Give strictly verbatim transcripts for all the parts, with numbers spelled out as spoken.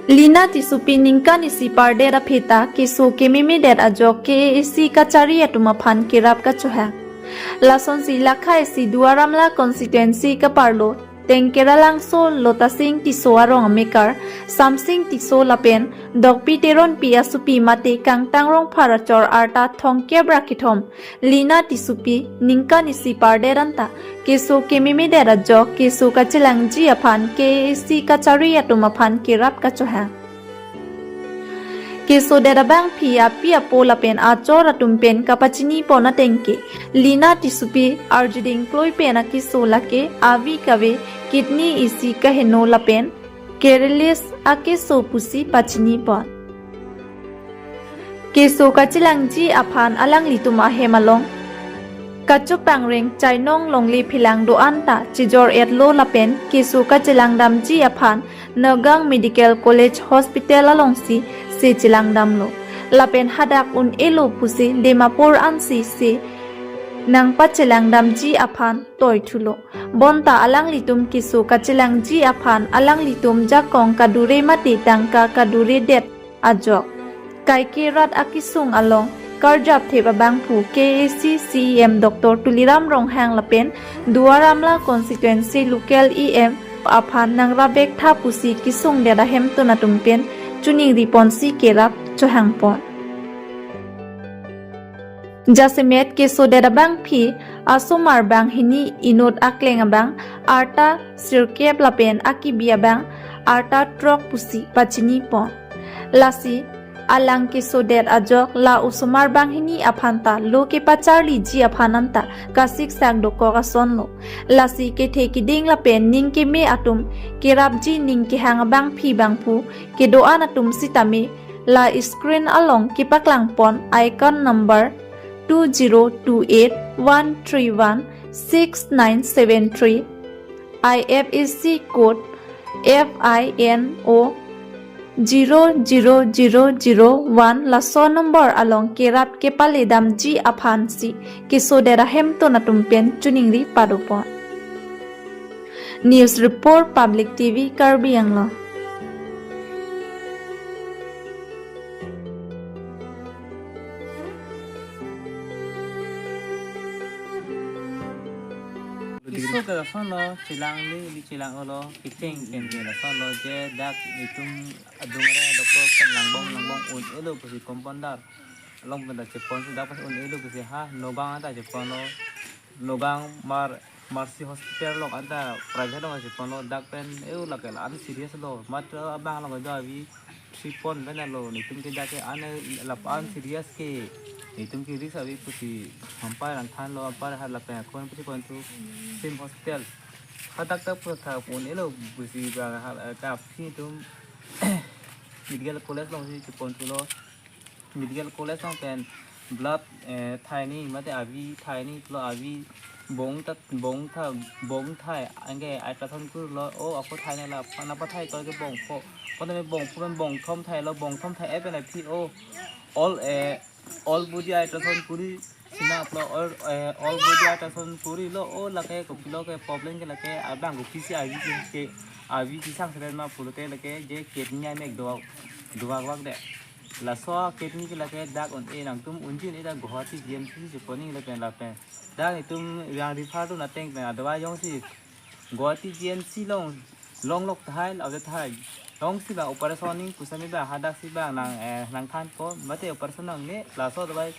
Lina Tissopi ningkan isi pardet aphi ta keso kememedet ajok K A A C kachari atum aphan kerap kachohang. Lasonsi lakha isi Duar Amla constituency kaparlo Tengkeralangso Lotasing Tisso arong amekar Samsing Tisso lapen Dokpi Teronpi asopi mate Kangtang Rongphar achor arta thomkep ra kethom Lina Tissopi ningkan isi pardet anta keso kememedet ajok keso kachelangji aphan K A A C kachari atum aphan kerap kachohang. Kesodet abangphi api apo lapen achor atum pen kapachinipon ateng ke Lina Tissopi arjuding kloi pen akeso lake avi kave kidney isi kaheno lapen careless akeso pusi pachinipon. Keso kachelangji aphan alanglitum ahem along kachopangreng chainong longle philang do-an ta chejor-etlo lapen keso kachelangdamji aphan Nagaon Medical College Hospital alongsi se chelangdamlo. Lapen hadak un-elo pusi Dimapur ansi se nangpachelangdamji aphan toithulo. Bonta alanglitum keso kachelangji aphan alanglitum jakong kadure mate tangka kaduredet ajok kaike rat akesung along karjapthip abangphu K A A C C E M Doctor Tuliram Ronghang lapen Duar Amla constituency local E M aphan nangrap vektha pusi kesungdet ahemtun atum pen choningriponsi kerap chohangpon. Jasemet kesodet abangphi asomar banghini inut akleng abang arta sirkep lapen akibi abang arta throk pusi pachinipon. Lasi alang kesodet ajok la osomar banghini aphan ta lo kepacharliji aphan anta kasiksak dokok asonlo. Lasi kethe kiding lapen ning keme atum kerapji ning kehang abangphi bangphu kedo-an atum sitame la screen along kepaklangpon account number two zero two eight one three one six nine seven three, I F S C code F I N O zero zero zero zero one laso number along kerap kepaledamji aphansi kesodet ahemtun atum pen choningri padopon. News report, Public T V, Karbi Anglong. Keso ke lason lo, chelang li, li chelang-olo, kecheng pen ke lason lo, je dak itum adung re dokok pen langbong langbong un-elo pusi compounder along pen ta cheponsi dak pas un-elo pusi ha Nagaon anta cheponlo, Nagaon Mer- Mercy Hospital along anta private along cheponlo, dak pen eu lake la-an serious lo, mat abang along do avi three pon pen alo, netum ke dak ke an lap-an serious ke, netum ke risk ave pusi ampai nangthanlo, ampai ha lapen akon pusi konthu same hospital. Hadak ta pu tha un-elo pusi ba ha ka aphi netum medical college alongsi cheponthulo. Medical college along pen blood, eh, thaini mate avi thaini pulo, avi bong ta bong tha bong thai anke ultrasound kurlo, o ako thaini la pana pathai ko ke bongpho, pana me bongpho pen bongthom thailo, bongthom thai-et pen aphi o all, eh, all body ultrasound kuri sina pulo, all, eh, all body ultrasound kurilo, o lake kopilo ke problem ke lake abang kopisi avi ke, ke avi kesang seren ma pulote lake je kidney amek do, dovak vak det. Laso kidney ke lake dak un-e, nangtum unji un-e dak Guwahati G M C si chepon-i lapen lapen dak itum yang refer dun ateng pen adava jongsi Guwahati G M C along longlok tahai, ave tahai. Jongsi ba operation ning pusitame ba hadak si ba nang, eh, nangthanpo, mate operation nangne, laso adava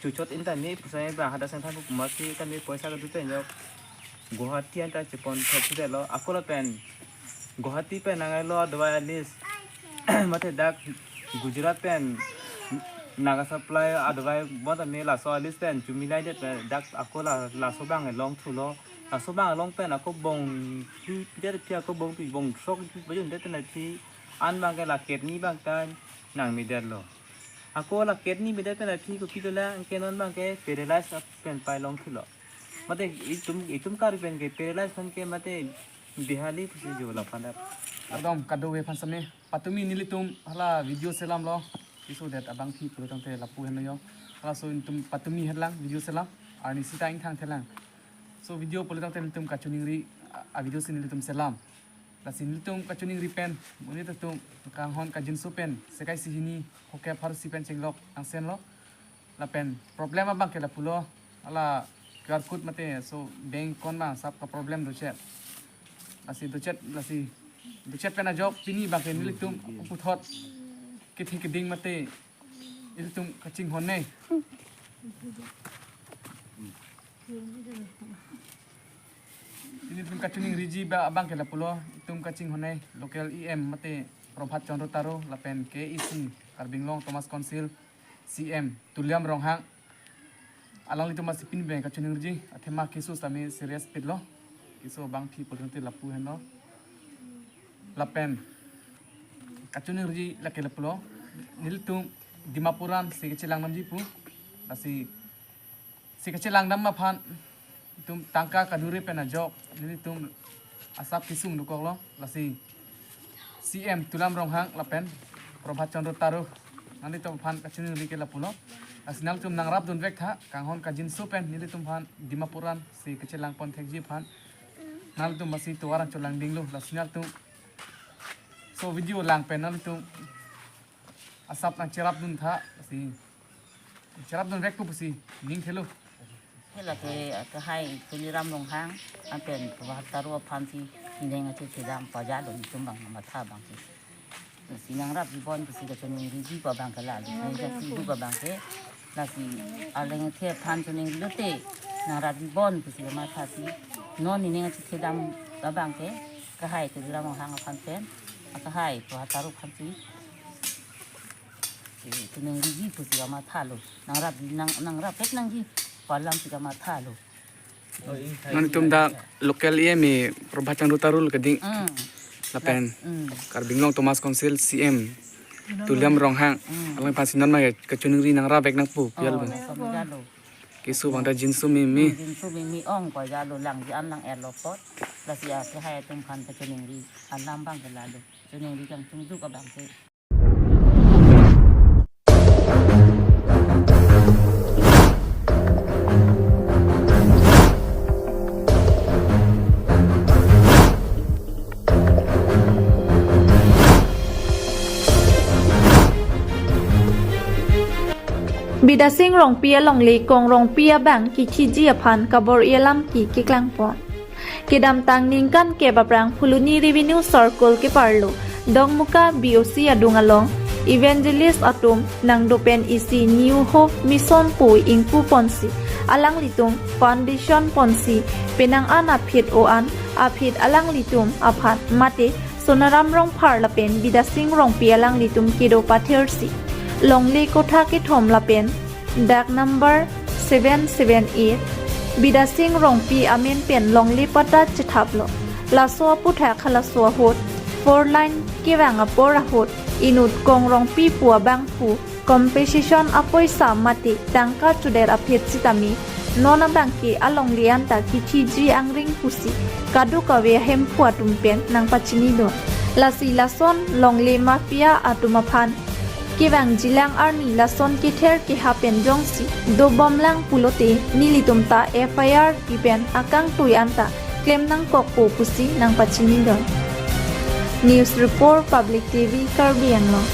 chuchot inta me pusitame ba hadak si nangthanpo, masi tame poisa kedo pen jok Guwahati anta chepon thopsi detlo, ako lapen Guwahati pen nangailo adava list, mate dak Gujarat pen Naga Supply adava bonta me laso list pen chomilai det pen dak ako la, laso abang longthulo. Laso abang along pen ako bong pi pi det aphi, ako bong pi bong throk pi pajun det pen aphi an abang ke la kidney abang ta nangmedetlo. Ako la kidney medet pen aphi kopi dolang, anke non abang ke paralyze pen pai longthulo. Mate itum, itum Karbi pen ke paralyze pen ke mate bihali pusi jo la pandap. Ekdom kadokave aphan same. Patumi nelitum hala video selamlo. Kesodet abangphi pulo tangte lapu henlo yo. Halaso itum patumi henlang video selam. Arnisi ta ingthang thelang. So video pulo tangte nelitum kachoningri a, a video si nelitum selam. Lasi nelitum kachiningri pen, monit atum kanghon kangjinso pen, sekai si hini, hoke pharo si pen chenglok angsen lo. Lapen problem abang ke lapulo, hala Q R code mate, so bank account ma asap ka problem dochet. Lasi dochet, lasi dochet pen ajok, pini abang ke nelitum puthot kethe keding mate, ilitum kachinghon ne. Ilitum kachiningriji ba abang ke lapulo, itum kachinghon ne, local E M mate Prabhat Chandra Taro, lapen K A A C, Karbi Anglong Autonomous Council, C M, Tuliram Ronghang. Alanglitum masi pini abang kachiningriji, athema keso sitame serious pitlo. Keso abang thi polisi lapu henlo. Lapen kachiningriji lake lapulo. Nelitum Dimapur an si kachelang damji pu. Lasi si kachelang dam aphan itum tangka kadure pen ajok nelitum asap kesung dokoklo. Lasi C M Tuliram Ronghang lapen Prabhat Chandra Taro, nanglitum aphan kachiningri ke lapulo. Lasi nangtum nangrap dunvek tha, kanghon kangjinso pen nelitum aphan Dimapur an si kachelang pon thekji aphan. Nangtum masi tovar an cholangdinglo, lasi nangtum so video lang pen nangtum asap nangcherap dun tha, lasi cherap dunvek pu pusi ning thelo. Hela ke, ke hai Tuliram Ronghang, lapen Prabhat Taro aphan si ining achethedam pajalo, itum abang matha abang si. Si nangrapji bon pusi kachiningriji pu abang ke lalo. Nang jati du abang ke. Lasi arleng athe aphan chiningrilo te, nangrapji bon pusi kamatha si. Non ining achethedam abang ke, ke hai Tuliram Ronghang aphan pen, ke hai Prabhat Taro aphan si. Si chiningriji pusi kamathalo. Nangrap, nang, nangrap pet nangji pu alam si kamathalo. Nangtum dak local E M Prabhat Chandra Taro keding. Hmm. Lapen Hmm. Karbi Anglong Autonomous Council C M Tuliram Ronghang. Hmm. Alangphan si non ma kachiningri nangrapvek nangpu, Oh, pial bang. Nang samjalo. Keso abang ta jinso mimi. Hmm, jinso mimi ong pajalo, langji an lang-etlo apot. Lasi ke hai atum aphan kachiningri alam abang ke lalo. Chiningri kangtung duk abang ke. Bidasing Rongpi alongle Kong Rongpi abang kithiji aphan kabor-i alam ke keklangpon. Kedamtang ningkan kep aphrang Phuloni Revenue Circle keparlo Dokmoka B O C adung along evangelist atum nangdopen isi New Hope Mission pu ingpuponsi alanglitum foundation ponsi penang an aphi o-an aphi alanglitum aphan mate Sonaram Rongphar lapen Bidasing Rongpi alanglitum kedo pathirsi longle kotha kethom lapen dak number seven seven eight, Bidasing Rongpi amen pen longle patta chethaplo. Laso aputhak halaso ahut four lane kevang apor ahut inut Kong Rongpi pu abangphu compensation apoisa mate tangka chodet aphi sitame non abangke alongle anta kithiji angring pusi kadokave ahemphu atum pen nangpachinidun. Lasi lason longle mafia atum aphan kevangjilang arni lason kether keha pen jongsi dobomlang pulote nelitum ta F I R pi pen akangtui anta klem nangkokpo pusi nangpachinidun. News Report, Public T V, Karbi Anglong.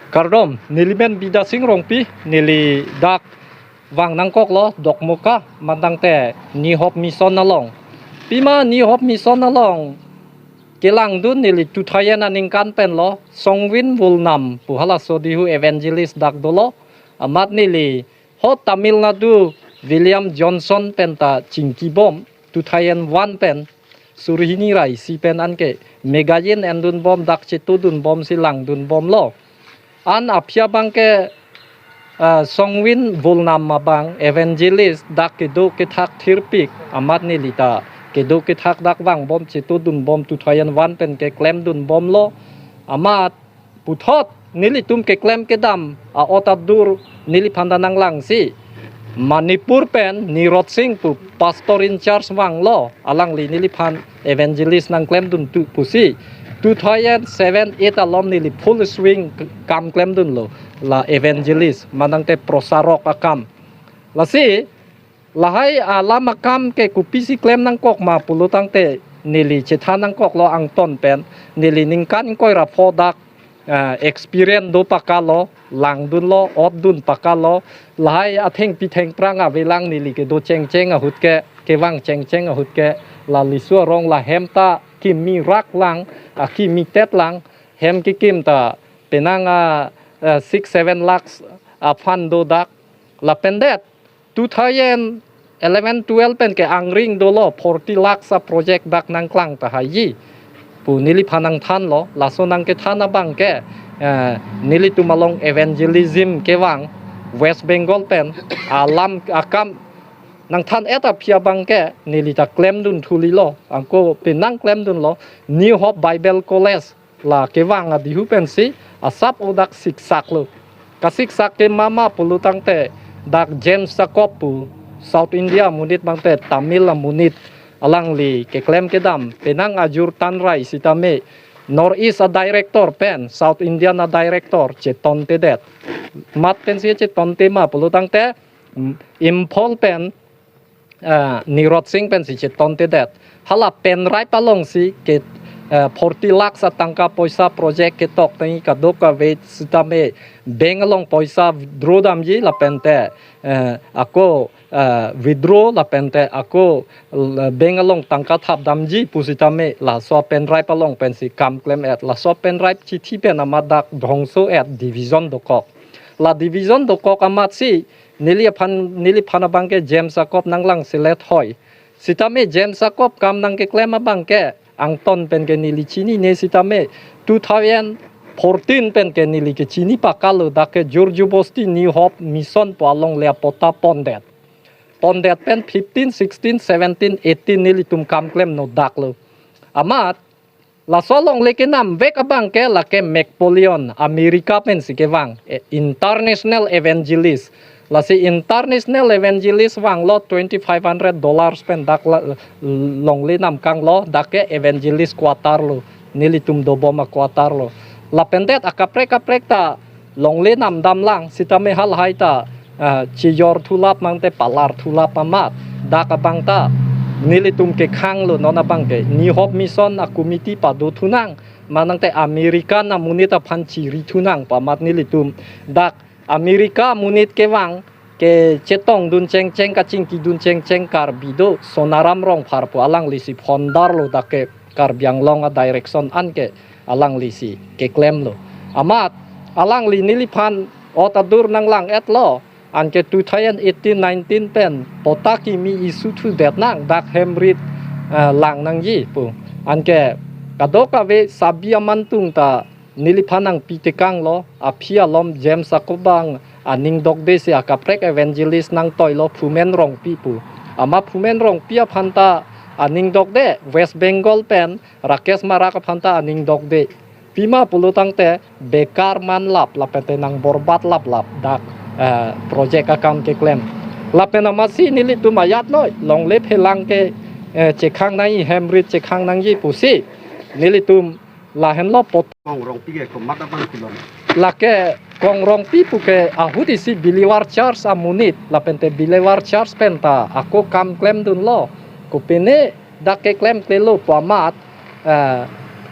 Kardom, neli men Bidasing Rongpi, neli dak vang nangkoklo Dokmoka, mantangte New Hope Mission along. Pima New Hope Mission along kelangdun neli two thousand aningkan penlo, Songwin Vulnam pu halaso dihu evangelist dak dolo, amat neli ho Tamil Nadu William Johnson penta chingkibom, two thousand one pen, suri hini ra isi pen anke magazine endunbom, dak chetudunbomsi langdunbomlo. An aphi abangke, ah, Songwin Vulnam abang evangelist dak kedo kethak thirpik, amat neli ta kedo kethak dak vangbom chetudunbom two thousand one pen keklemdunbomlo. Amat puthot nelitum keklem kedam a-ot adur neliphan ta nanglangsi Manipur pen Nirot Singh pu pastor in charge vanglo, alangli neliphan evangelist nangklemdun tu pusi two thousand seven eight alom neli full swing k-, kam klemdunlo, la evangelist mantangte prosarok akam. Lasi lahai alam akam ke kopisi klem nangkok ma pulotangte Neli chethan nangkoklo angton pen, neli ningkan ingkoi ra pho dak, ah, experience do pakalo, langdunlo, otdun pakalo, lahai athengpi thengphrang avelang neli kedo chengcheng ahut ke, kevang chengcheng ahut ke, la Liso arong la hem ta kimi rak lang, akimi tet lang, hem kekim ta penang a, eh, six seven lakhs a fund do dak, lapen det two thousand eleven twelve pen ke angring dolo forty lakhs a project dak nangklang tahai ji pu neliphan nangthanlo. Laso nangkethan abang ke, eh, nelitum along evangelism kevang West Bengal pen alam akam nangthan-et aphi abang ke neli ta klemdun thulilo, anke penang klemdunlo. New Hope Bible College la kevang adihu pensi asap o dak siksak lo. Kasiksak ke mama pulo tangte dak James Jacob pu South India amonit bangte Tamil amonit, alangli keklem kedam penang ajur tanrai sitame North East a director pen South Indian a director chetontedet. Mat pensi chetonte ma pulo tangte, mm, Imphal pen, ah, Nirot Singh pensi chetontedet. Hala Penraip alongsi ke, ah, forty lakhs a tangka poisa project ketok tangji, kadokave sitame bank along poisa withdraw damji lapente, eh, ako, eh, withdraw lapente ako, eh, bank along tangka thapdamji pusitame laso Penraip along pensi kam klem-et. Laso Penraip chithi pen amat dak dhongso-et division dokok. La division dokok amatsi neli aphan, neliphan abang ke James Jacob nanglang selet hoi. Sitame James Jacob kam nangkeklem abang ke angton pen ke neli chinine sitame two thousand fourteen pen ke neli kechini pakalo, dak ke jur jubosti New Hope Mission pu alongle apota pondet. Pondet pen fifteen, sixteen, seventeen, eighteen nelitum kam klemno daklo. Amat laso alongle kenamvek abang ke lake McPolion, America pensi kevang, eh, international evangelist. Lasi international evangelist vanglo twenty five hundred dollars pen dak la, longle namkanglo, dak ke evangelist quarter lo, nelitum dobom a quarter lo. Lapendet akaprek kaprek ta longle namdamlang sitame halahai ta, ah, chijor thulap mangte palar thulap amat. Dak abang ta nelitum kekhanglo, non abang ke New Hope Mission a committee padothunang, manangte American amonit aphan chirithunang pu amat nelitum dak America amonit kevang kechetongdun chengcheng, kachingkidun chengcheng Karbi do, Sonaram Rongphar pu alanglisi founder lo, dak ke Karbi Anglong a direction anke alanglisi keklemlo. Amat alangli neliphan ot adur nanglang-etlo, anke two thousand eighteen nineteen pen pota kimi issue thudet nang, dak hem rit, eh, lang nangji pu. Anke kadokave sabi amantung ta neliphan nangpitekanglo, aphi alom James Jacob abang aning dokde si akaprek evangelist nangtoilo Phumen Rongpi pu. Amat Phumen Rongpi aphan ta aning dokde, West Bengal pen Rakesh Marak aphan ta aning dokde. Pima pulo tangte bekar manlap lapente nangborbat laplap dak, eh, project akam keklem. Lapen amatsi nelitum ajat noi, longle phelang ke, eh, chekhang nangji, hem rit chekhang nangji pusi nelitum lahenlo pot. Kong Rongpi ke komat abang kulon? Lake Kong Rongpi pu ke ahut isi Believer Church amonit, lapente Believer Church pen ta ako kam klemdunlo. Kopine dak keklem klelo pu amat, eh,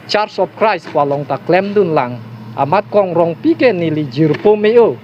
Church of Christ pu along ta klemdunlang. Amat Kong Rongpi ke neli jirpo me-o.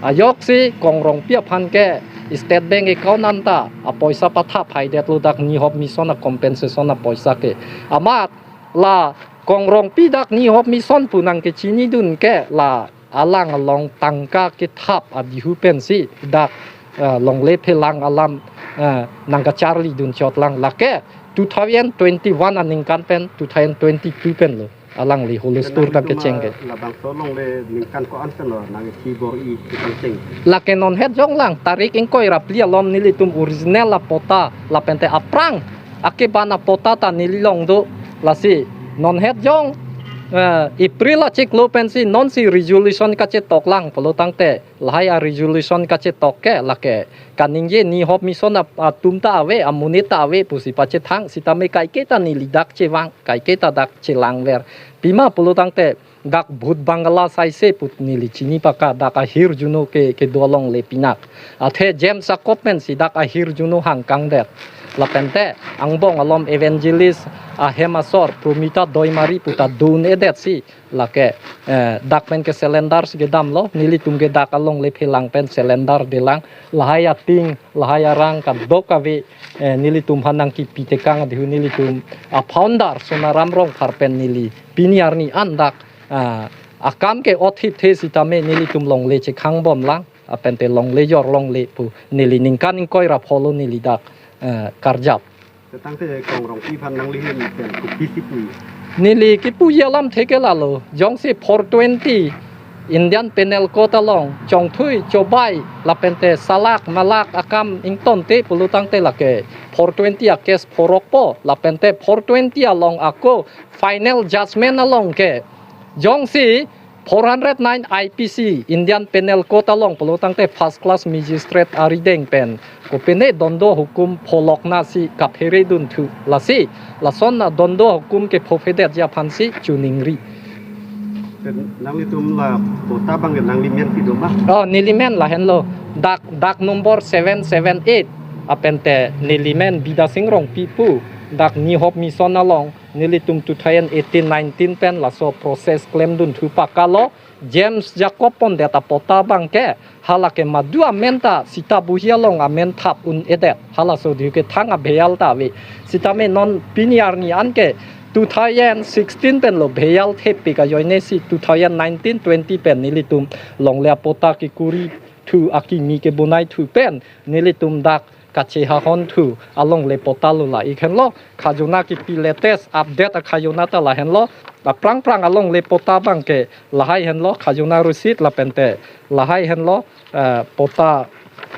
Ajoksi Kong Rongpi aphan ke State Bank account anta apoisa pathap haidetlo dak New Hope Mission a compensation apoisa ke. Amat la Kong Rongpi dak New Hope Mission pu nangkechinidun ke la alang along tangka kethap adihu pensi dak, eh, longle phelang alam, eh, nangkacharlidun chotlang. Lake two thousand twenty-one aningkan pen two thousand twenty-two pen lo alangli hulustur nangtum kecheng ke. Labangso longle ningkan ko-an pen lo nangkibor-i kecheng? Lake non het jonglang, tarik ingkoi ra phli alom nelitum original apota lapente aphrang akeban apota ta neli along do. Lasi non het jong, eh, April achiklo pensi nonsi resolution kachetoklang pulo tangte, lahai a resolution kachetok ke lake kaningje New Hope Mission ap-, atum ta ave, amonit ta ave pusi pachethang sitame kaike ta neli dak chevang, kaike ta dak chelangver. Pima pulo tangte Dak Bhut Bangala saise pu neli chini paka, dak ahirjuno ke, kedo alongle pinak. Athe James Jacob pensi dak ahirjuno hangkangdet. Lapente angbong alom evangelist ahem asor Promita Doimari puta dun-edet si lake, eh, dak pen ke cylinder si kedamlo, nelitum ke dak alongle phelang pen cylinder delang, lahai ating, lahai arang kadokave, eh, nelitum aphan nangkipi tekang adhiu nelitum a-founder Sonaram Rongphar pen neli pini arni an dak, ah, akam ke othip the sitame nelitum longle chekhangbomlang, apente longle jor longle pu neli ningkan ingkoi ra pholo neli dak, eh, karjap. Tangte Kong Rongpi aphan nangli ahin pen kopisi pu? Neli kipuji alamthe ke lalo, jongsi four twenty Indian Penal Code along chongthui, chobai, lapente salak malak akam ingtonte pulo tangte lake four twenty a-case phorokpo, lapente four twenty along ako final judgment along ke jongsi four hundred nine I P C, Indian Penal Code along pulo tangte first class magistrate arideng pen kopine dondo hukum pholokna si kapheredunthu, lasi lason adondo hukum ke phophedet aphansi choningri. Pen nanglitum la patta abang ke nangli men pi do ma? Oh, neli men lahenlo. Dak, dak number seven seven eight. Apente neli men Bidya Sing Rongpi pu. Dak New Hope Mission along nelitum two thousand eighteen nineteen pen laso process klemdunthu pakalo, James Jacob pondet apatta abang ke, halake madu amen ta sita buhi along amen thap un-edet, halaso adhiu ke thang abheyal ta ave. Sitame non pini arni an ke two thousand sixteen penlo bheyal thepik ajoine si two thousand nineteen twenty pen nelitum longle apatta kekurithu, akimi kebonaithu pen nelitum dak kachehahon thu alongle patta lo, la-ik henlo. Khajona kipi latest update akhajona ta lahenlo. Aphrang phrang alongle patta abang ke lahai henlo, khajona receipt lapente lahai henlo, eh, patta,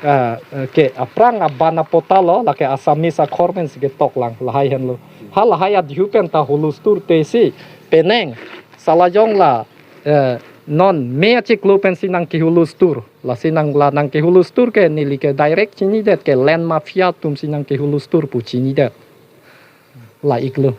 eh, eh, ke aphrang aban apatta lo, lake Assamese akhor pensi ketoklang, lahai henlo. Ha lahai adhiu pen ta hulustur te si penang salajong la, eh, non me achiklo pensi nangkehulustur. Lasi nang la nangkehulustur ke neli ke direct chinidet ke land mafia atumsi nangkehulustur pu chinidet. La-iklo.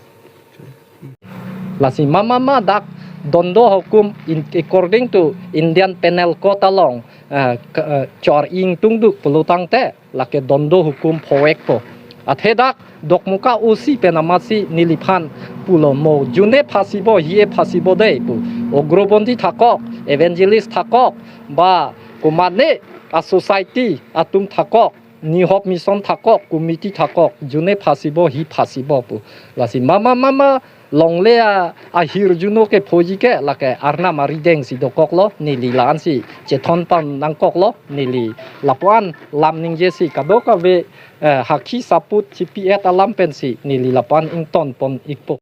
Lasi mama ma dak dondo hukum in, according to Indian Penal Code along, eh, ke, eh, chor ingtungduk pulo tangte lake dondo hukum phovekpo. Athe dak Dokmoka O C pen amatsi neliphan pulo, mo june phasibo, hie phasibo dei pu. Ugrobandi thakok, evangelist thakok, ba komatne a-society atum thakok, New Hope Mission thakok, committee thakok, june phasibo, hi phasibo pu. Lasi mama mama longle a, ahirjuno kephoji ke lake Arnam arideng si dokoklo, neli la-ansi chethon pam nangkoklo, neli lapu-an lam ningjesi kadokave, eh, hakhi saput chipi-et alam pensi neli lapu-an ingtonpon-ikpo.